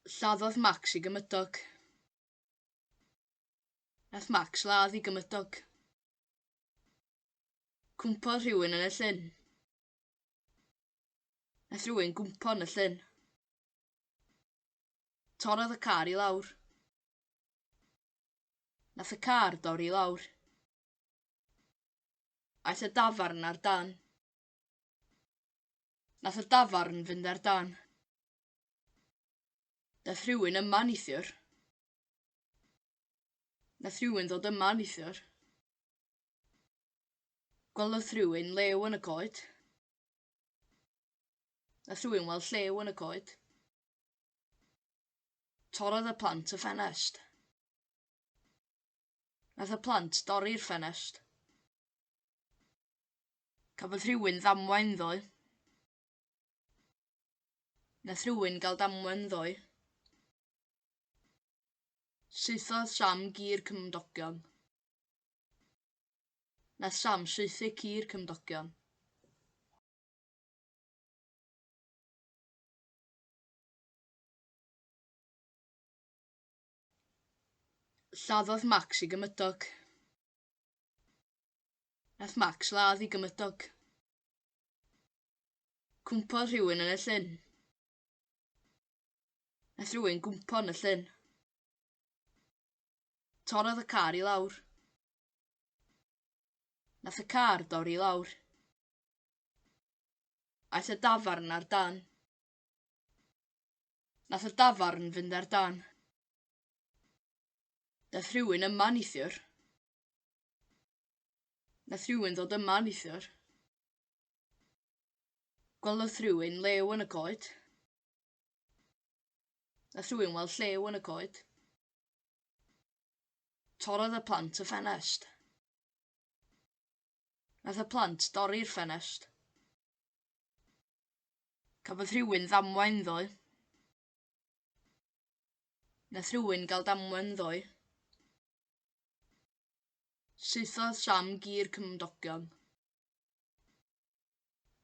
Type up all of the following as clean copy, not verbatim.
Lladdodd Max ei gymydog. Nath Max ladd ei gymydog. Cwmpodd rhywun yn y llyn. Nath rhywun gwmpo yn y llyn. Torrodd y car i lawr. Nath y car dorri i lawr. Aeth y dafarn ar dan. Nath y dafarn fynd ar dan. Daeth rhywun yma neithiwr. Nath rhywun ddod yma neithiwr. Gwelodd rhywun lew yn y coed. Nath rhywun weld llew yn y coed. Torrodd y plant y ffenest. Nath y plant dorri'r ffenest. Cafodd rhywun ddamwain ddoe. Nath rhywun gael damwain ddoe. Saethodd Sam gi'r cymdogion. Nath Sam saethu ci'r cymdogion. Lladdodd Max ei gymydog. Nath Max ladd ei gymydog. Cwmpodd rhywun yn y llyn. Nath rhywun gwmpo yn y llyn. Torrodd y car i lawr. Nath y car dorri i lawr. Aeth y dafarn ar dan. Nath y dafarn fynd ar dan. Daeth rhywun yma neithiwr. Nath rhywun ddod yma neithiwr. Gwelodd rhywun lew yn y coed. Nath rhywun weld llew yn y coed. Torrodd y plant y ffenest. Nath y plant dorri'r ffenest. Cafodd rhywun ddamwain ddoe. Nath rhywun gael damwain ddoe. Saethodd Sam gi'r cymdogion.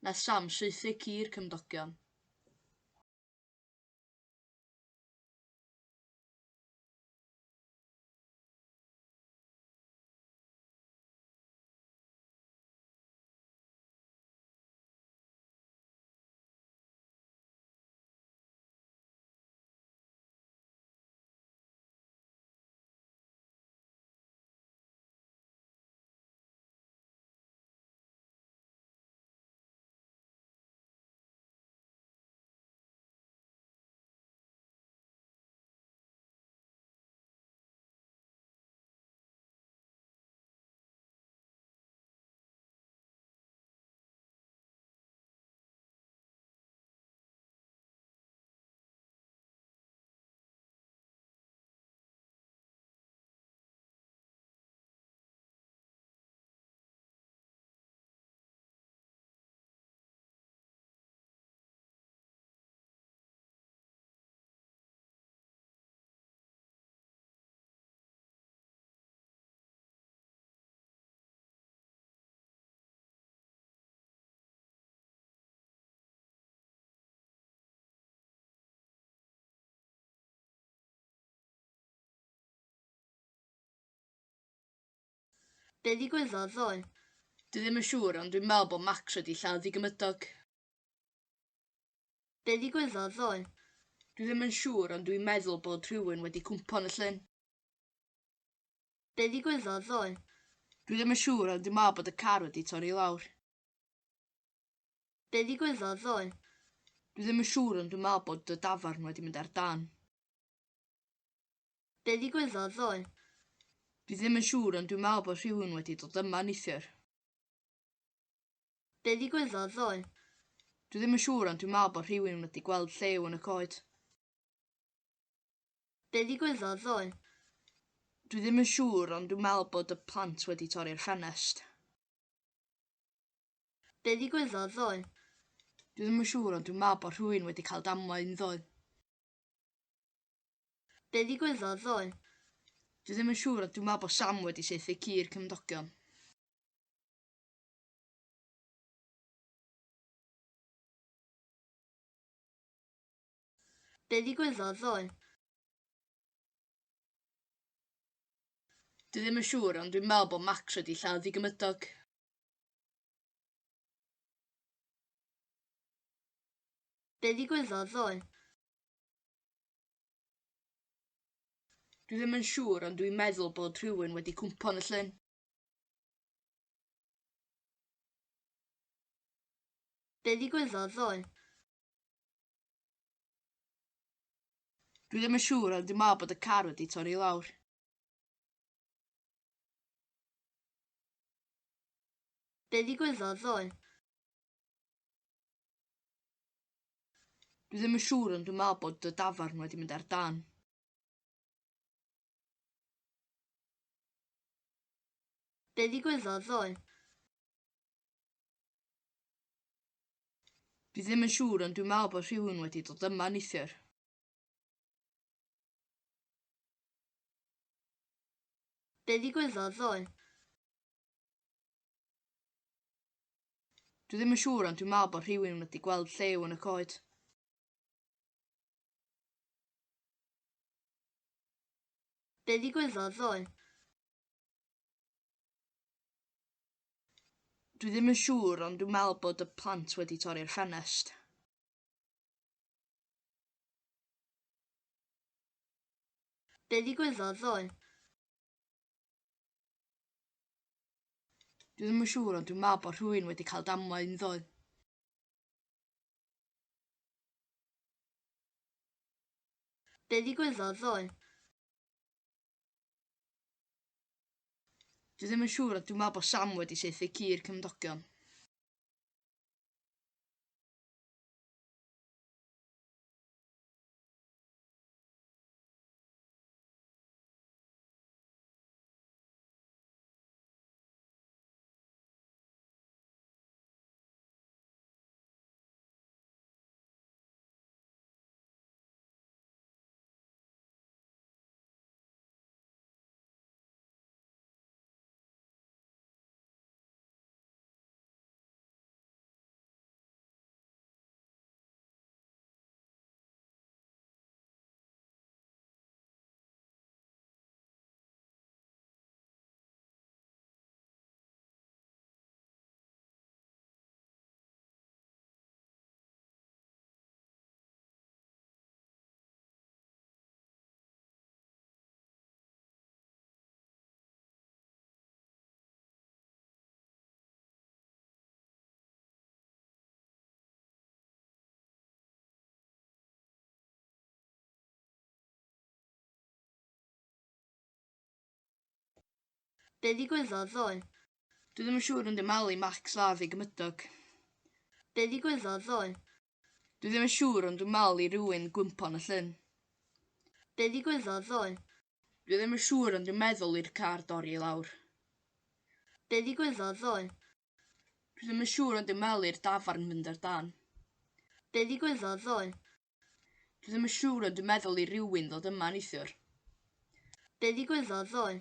Nath Sam saethu ci'r cymdogion. Be ddigwyddodd ddoe? Dwi ddim yn siŵr ond dwi'n meddwl bod Max wedi lladd ei gymydog. Be ddigwyddodd ddoe? Dwi ddim yn siŵr ond dwi'n meddwl bod rhywun wedi cwmpo yn y llyn. Be ddigwyddodd ddoe? Dwi ddim yn siŵr ond dwi'n meddwl bod y car wedi torri lawr. Be ddigwyddodd ddoe? Dwi ddim yn siŵr ond dwi'n meddwl bod y dafarn wedi mynd ar dan. Be ddigwyddodd ddoe? Dwi ddim yn siŵr ond dwi'n meddwl bod rhywun wedi dod yma neithiwr. Be ddigwyddodd ddoe? Dwi ddim yn siŵr ond dwi'n meddwl bod rhywun wedi gweld llew yn y coed. Be ddigwyddodd ddoe? Dwi ddim yn siŵr ond dwi'n meddwl bod y plant wedi torri'r ffenest. Be ddigwyddodd ddoe? Dwi ddim yn siŵr ond dwi'n meddwl bod rhywun wedi cael damwain ddoe. Be ddigwyddodd ddoe? Dwi ddim yn siŵr ond dwi'n meddwl bod Sam wedi saethu ci'r cymdogion. Be ddigwyddodd ddoe? Dwi ddim yn siŵr ond dwi'n meddwl bod Max wedi lladd ei gymydog. Be ddigwyddodd ddoe? Dwi ddim yn siŵr ond dwi'n meddwl bod rhywun wedi cwmpo yn y llyn. Be ddigwyddodd ddoe? Dwi ddim yn siŵr ond dwi'n meddwl bod y car wedi torri lawr. Be ddigwyddodd ddoe? Dwi ddim yn siŵr ond dwi'n meddwl bod y dafarn wedi mynd ar dân. Be ddigwyddodd ddoe? Dwi ddim yn siŵr ond dwi'n meddwl bod rhywun wedi dod yma neithiwr. Be ddigwyddodd ddoe? Dwi ddim yn siŵr ond dwi'n meddwl bod rhywun wedi gweld llew yn y coed. Be ddigwyddodd ddoe? Dwi ddim yn siŵr ond dwi'n meddwl bod y plant wedi torri'r ffenest. Be ddigwyddodd ddoe? Dwi ddim yn siŵr ond dwi'n meddwl bod rhywun wedi cael damwain ddoe. Be ddigwyddodd ddoe? Dwi ddim yn siŵr ond dwi'n meddwl bod Sam wedi saethu ci'r cymdogion. Be ddigwyddodd ddoe? Dwi ddim yn siŵr ond dwi'n meddwl i Max ladd ei gymydog. Be ddigwyddodd ddoe? Dwi ddim yn siŵr ond dwi'n meddwl i rywun gwympo yn y llyn. Be ddigwyddodd ddoe? Dwi ddim yn siŵr ond dwi'n meddwl i'r car dorri i lawr. Be ddigwyddodd ddoe? Dwi ddim yn siŵr ond dwi'n meddwl i'r dafarn fynd ar dân. Be ddigwyddodd ddoe? Dwi ddim yn siŵr ond dwi'n meddwl i rywun ddod yma neithiwr. Be ddigwyddodd ddoe?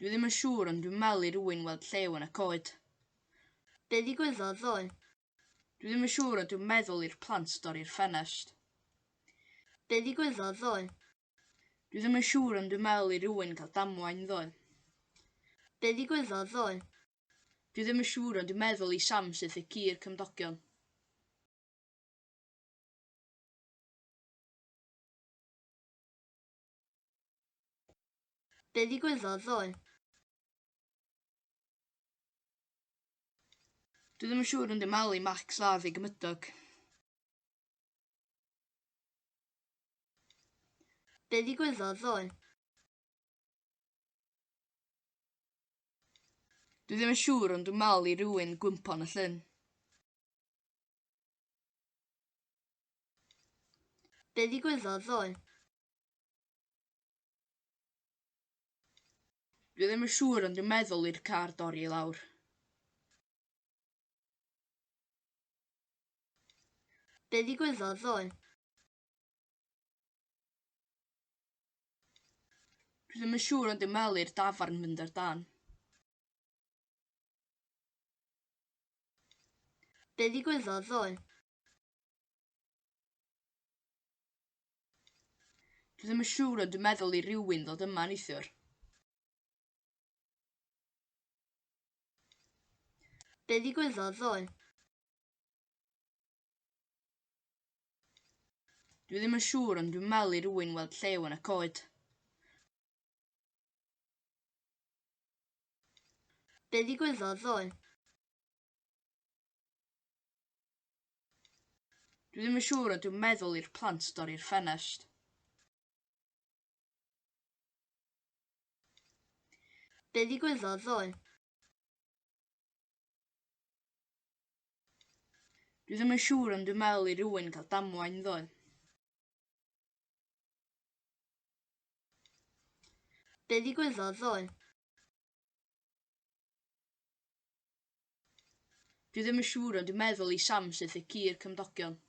Dwi ddim yn siŵr ond dwi'n meddwl i rywun weld llew yn y coed. Be ddigwyddodd ddoe? Dwi ddim yn siŵr ond dwi'n meddwl i'r plant dorri'r ffenest. Be ddigwyddodd ddoe? Dwi ddim yn siŵr ond dwi'n meddwl i rywun cael damwain ddoe. Be ddigwyddodd ddoe? Dwi ddim yn siŵr ond dwi'n meddwl i Sam saethu ci'r cymdogion. Be ddigwyddodd ddoe? Dwi ddim yn siŵr ond dwi'n meddwl i Max ladd ei gymydog. Be ddigwyddodd ddoe? Dwi ddim yn siŵr ond dwi'n meddwl i rywun gwympo yn y llyn. Be ddigwyddodd ddoe? Dwi ddim yn siŵr ond dwi'n meddwl i'r car dorri i lawr. Be ddigwyddodd ddoe? Dwi ddim yn siŵr ond dwi'n meddwl i'r dafarn fynd ar dân. Be ddigwyddodd ddoe? Dwi ddim yn siŵr ond dwi'n meddwl i rywun ddod yma neithiwr. Be ddigwyddodd ddoe? Dwi ddim yn siŵr ond dwi'n meddwl i rywun weld llew yn y coed. Be ddigwyddodd ddoe? Dwi ddim yn siŵr ond dwi'n meddwl i'r plant dorri'r ffenest. Be ddigwyddodd ddoe? Dwi ddim yn siŵr ond dwi'n meddwl i rywun cael damwain ddoe. Be ddigwyddodd ddoe? Dwi ddim yn siŵr ond dwi'n meddwl i Sam saethu ci'r cymdogion.